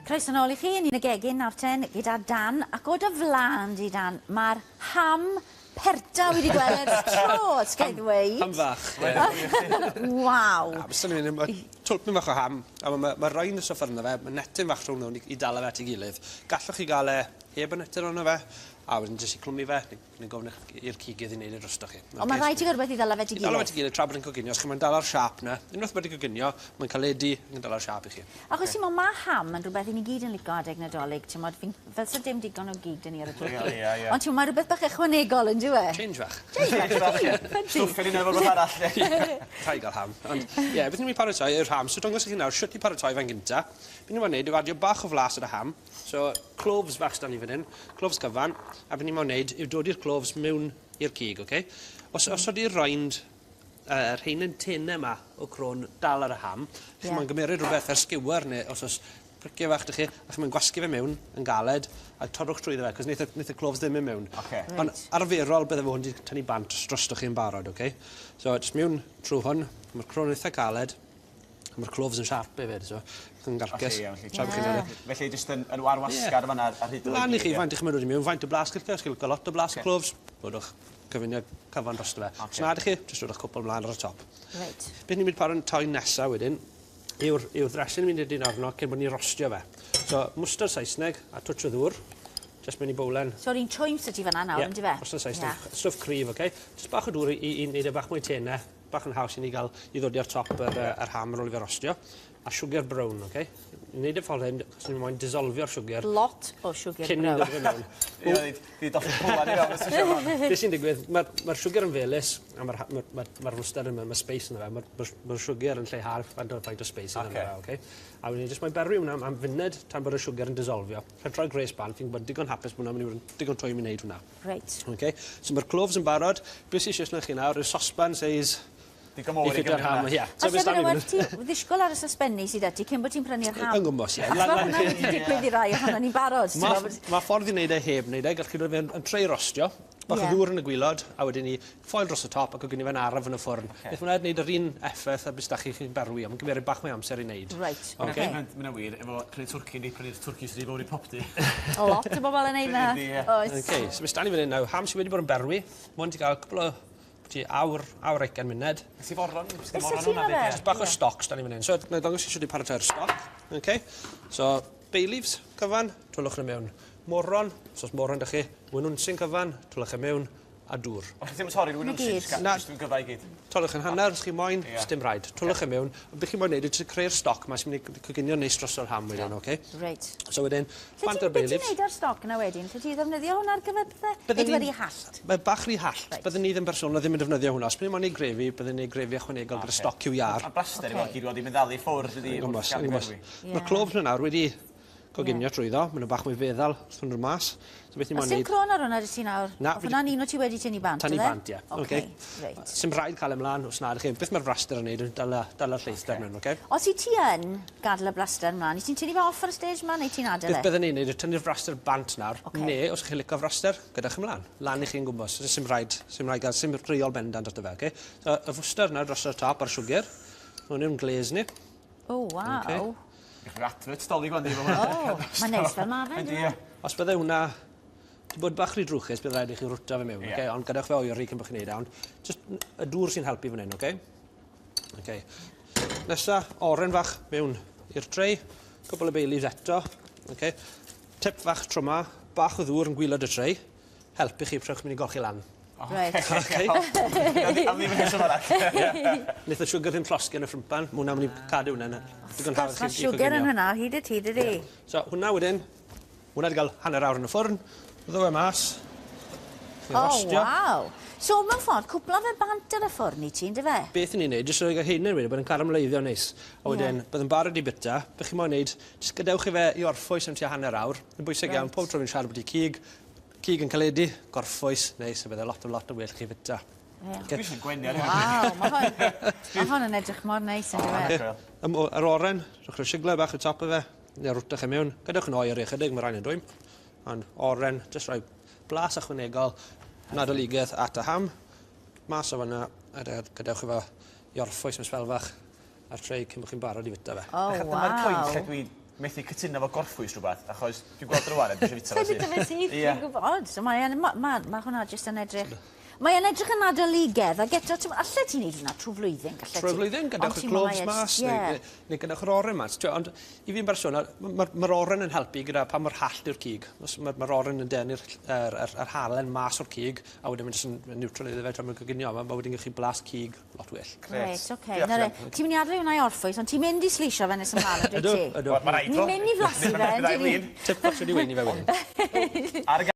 Croeso nôl i chi, ni'n y gegin nawr ten gyda Dan, ac o dy flan di Dan, mae'r ham perta wedi gweld ers tro, os ga i ddweud. Ham fach. Waw. Na, bysen i'n mynd, twlpyn fach o ham, a ma' ma' ma' rind y stwff arno fe, ma' netyn fach rhwng nhw i dala fe at ei gilydd. Gallwch chi gael e heb y netyn arno fe, a wedyn jyst i clwmu fe, neu gofyn i'r cigydd i wneud e drostoch chi. Ond mae rhaid ti gael rhywbeth i ddala fe at ei gilydd. I dala fe at ei gilydd tra bod yn coginio. Os chi'n moyn dala'r siâp 'na, unwaith bod e'n coginio, mae'n caledu ac yn dala'r siâp i chi. Achos ti'n 'mod, ma' ham yn rhywbeth 'yn ni gyd yn lico adeg Nadolig, t'mod, fi'n fel sa dim digon o gig 'da ni ar y twrci. Ie, ie, ie. Ond t'mo' ma' rhywbeth bach ychwanegol on'd yw e? Change fach. Change fach, ie. Ffansi. Stwff yn un efo rhywbeth arall ie. Ie. Rhaid ga'l ham. Ond ie, beth ni'n myn' i paratoi yw'r ham. So dangos i chi nawr shwt i paratoi fe'n gynta. Be' ni moyn neud yw adio bach o flas ar y ham. So cloves fach s'da ni fan 'yn, cloves cyfan, a be' ni moyn neud yw dodi'r cloves mewn i'r cig, oce? Os os odi'r rind yr haenen tene 'ma o crôn dal ar y ham, chi moyn gymeryd rwbeth fel skewer ne' os o's pricie fach 'da chi, a chi moyn gwasgu fe mewn yn galed, a torrwch trwyddo fe, 'cos neith y neith y cloves ddim myn' mewn. Oce. Reit. Ond arferol bydde fo 'di tynnu bant drostoch chi yn barod, oce? So jyst miwn trw hwn, ma'r crôn itha caled. A ma'r cloves yn sharp hefyd, so yn garcus. Felly, ie, felly Tra bo' chi'n neud e. Felly jyst yn yn war wasgar yn fan 'na ar hyd y Lan i chi faint 'ych chi'n mynd i mewn, faint o blas chi'n licio, os chi'n licio lot o blas y cloves, rhodwch cyfuniad cyfan drosto fe. Os nad 'ych chi, jyst rhodwch cwpwl mlan ar y top. Reit. Beth ni'n mynd paratoi nesa wedyn yw'r yw'r dressing ni'n mynd i dynnu arno cyn bod ni'n rostio fe. So mwstard Saesneg a twtsh o ddŵr, jyst mewn i bowlen. So yr un twym sy 'ti fan 'na nawr on'd yfe? Ie, mwstard Saesneg, stwff cryf, oce? Jyst bach o dŵr i i i neud e bach mwy tene. Bach yn haws i ni gael i ddodi ar top yr yy yr ham ar ôl i fe rostio. A siwgr brown, oce? Neud y ffordd hyn, achos ni moyn disolfio'r siwgr. Lot o siwgr brown. Cyn i ni ddod fe mewn. Ie, fi 'di dollu pwlan i fewn os ti isio hon. Be' sy'n digwydd, ma'r ma'r siwgr yn felys, a ma'r ha- ma'r ma'r ma'r mwstard yn ma' spice ynddo fe, ma'r ma'r ma'r siwgr yn lleihau'r faint o faint o spice sydd ynddo fe, oce? A wedyn ni jyst moyn berwi wnna am am funud tan bod y siwgr yn disolfio. Rhaid troi gwres bant, fi'n gwbod digon hapus bo' wnna'n myn' i fod yn digon twym i neud hwnna. Reit. Oce? So ma'r cloves yn barod. Be' sy isie arnoch chi nawr yw sosban seis Digon mowr i i ffito'r gymryd ham, hwnna. ie. So beth bydd werth ti ddisgwyl ar y sosbenni sydd 'da ti cyn bod ti'n prynu'r ham. Yn gwmws, ie. Achos ma' hwnna wedi digwydd i rai ohonon ni'n barod, Ma' ma' ffordd i neud e heb neud e, gallwch chi roi fe yn yn tray rostio, bach o ddŵr yn y gwilod, a wedyn 'ny ffoil dros y top a coginio fe'n araf yn y ffwrn. Oce. Neith hwnna neud yr un effeth a bys 'dach chi chi'n berwi, on' ma'n gymerid bach mwy o amser i neud. Reit. Oce? Ma' wnna wir efo prynu twrci yndi prynu'r twrci sydd 'di fowr i'r popty. Lot o bobol yn neud 'na. Yndi ie. Oes. Oce, so be' s'da ni fan 'yn nawr, ham sy wedi bod yn berwi, ma' 'wn 'di ga'l cwpwl o byti awr, awr a ugen munud. Nes i foron, nes i Be' sy moron ti hwnna 'na fe? 'fyd ie. Jyst bach o stoc s'da ni fan 'yn. So, 'nai ddangos i shwd i paratoi'r stoc. Oce? So, bay leaves cyfan, twlwch nw mewn. Moron, os o's moron 'da chi, winwnsyn cyfan, twlwch e mewn, a dŵr. O chi ddim yn torri'r winwnsyn? gyd. Jyst Na. Jyst yn gyfa i gyd? Torrwch yn hanner os chi moyn, Ie. sdim rhaid. Twlwch e mewn. Ond be' chi moyn neud yw jyst creu'r stoc 'ma sy'n myn' i coginio neis droso'r ham wedyn, oce? Reit. So wedyn, Lle bant ti'n o'r be' bay ti'n leaves. neud â'r stoc 'na wedyn? Lle ti ddefnyddio hwnna ar gyfer pethe? Bydden Neu ni'n- wedi hallt? Mae bach rhy hallt. Reit. Bydden ni ddim personol ddim yn defnyddio hwnna. Os by' ni moyn neud grefi, bydden ni'n neud grefi ychwanegol gyda stoc cyw iâr. A braster i Ocê. fod gyd wedi meddalu ffwrdd dydi? Yn gwmws, wrth gael yn ei gwmws. berwi. Ie. Ma'r cloves 'na nawr wedi coginio trwyddo, ma' nw bach mwy feddal wrth hwnnw mas. So beth ni O's moyn dim neud... cron ar hwnna 'da ti nawr? Na, O'dd hwnna'n un o ti wedi tynnu bant, Tynnu oedd e? bant, ie. Oce, reit. Sim rhaid ca'l e mlan os nad 'ych chi. Beth ma'r braster yn neud yw dala dala'r lleithder mewn, oce? Os 'yt ti yn gadl y braster mlan, 'yt ti'n tynnu fe off ar y stage 'ma neu ti'n adel e? Beth bydden i'n neud yw tynnu'r braster bant nawr, Oce. ne' os 'ych chi'n lico fraster, gadewch e mlan. Lan i chi'n gwmws. Sim rhaid, sim rhaid ga'l, sim reol bendant ato fe, oce? So, y fwstard nawr dros y top a'r siwgr. Ma' 'wn yw'n glaze ni. O, waw. Oce. Gallwch advert 'Dolig ŵan 'di efo hwnna. O, mae'n neis fel ma' fe Yndi yndyw e? ie. Os bydde hwnna 'di bod bach rhy drwchus bydd raid i chi rwto fe mewn, Ie. oce? Ond gadewch fe oeri cyn bo' chi'n neud e, ond jyst y dŵr sy'n helpu fan 'yn, oce? Oce. Nesa, oren fach mewn i'r tray, cwpwl o bay leaves eto, oce? Tip fach tro 'ma, bach o ddŵr yn gwilod y tray, helpu chi pryd chi'n mynd i golchi lan. Reit. Oce. Am ddim rheswm arall. Neith y siwgr ddim llosgi yn y ffrwmpan, ma' wnna myn' i cadw wnna yn digon hawdd Wrth gwrs ma' i chi i siwgr yn coginio. hwnna o hyd y tŷ dydi? So hwnna wedyn, hwnna 'di ga'l hanner awr yn y ffwrn, ddo fe mas. Chi'n O rostio. waw! So mewn ffordd cwpla fe bant ar y ffwrn i ti yndyfe? Beth 'yn ni'n neud jyst rhoi haenen wedyn bod yn carameleiddio neis. A wedyn Ie. bydd yn barod i bita. Be' chi moyn neud jyst gadewch i fe i orffwys am tua hanner awr. Yn bwysig iawn pob tro fi'n siarad byti cig, cig yn caledu, gorffwys neis a bydde lot o lot o well chi fita. Ie. Oce. Dwi isie gwenu ar hyn o bryd. Waw ma' hwn ma' hwn yn edrych mor neis on'd yw e? Anhygoel. Yr oren, rhowch y sigle bach ar top o fe, neu rwtwch e mewn. Gadewch yn oer i ychydig, ma' rain yn dwym. Ond oren, jyst rhoi blas ychwanegol, Nadoligedd at y ham. Mas o fyna, a gadewch i fo i orffwys am sbel fach ar tray cyn bo' chi'n barod i fita fe. O waw. Dyma'r pwynt lle dwi Methu cytuno efo gorffwys rhywbeth, achos dwi'n gweld rwan a dwi eisiau fwyta fo Sai'n bwyta fe syth, Ie. dwi'n gwybod. So mae e'n, ma' ma' ma' hwnna jyst yn edrych... Mae e'n edrych yn adolygydd, ac eto, ti'n allet ti wneud hwnna trwy flwyddyn, gallet ti? Trwy'r flwyddyn, Ond gadewch y ti'n meddwl cloves mae e mas, jyst- neu, ie. neu gadewch yr oren mas. T'wo, ond i fi'n bersonol, mae'r ma oren yn helpu gyda pa mor hallt yw'r cig. Os Mae'r ma oren yn denu'r yr, yr, yr halen mas o'r cig, a wedyn mae'n jyst yn niwtraleiddio fe tra mae'n coginio. Mae ma wedyn gallu blas cig lot well. Grêt. Reit, oce. Diolch, Na re, Sian. Ti'n mynd i adael i hwnna i orffwys, ond ti'n mynd i sleisio fe nes ymlaen, ydw Ydw, ti? ydw. Wel, ma' raid Ni'n fo. mynd i flasu fe, Byddai yndyn ni? flin. Tip bach sydd wedi weini fe wedyn. Ar y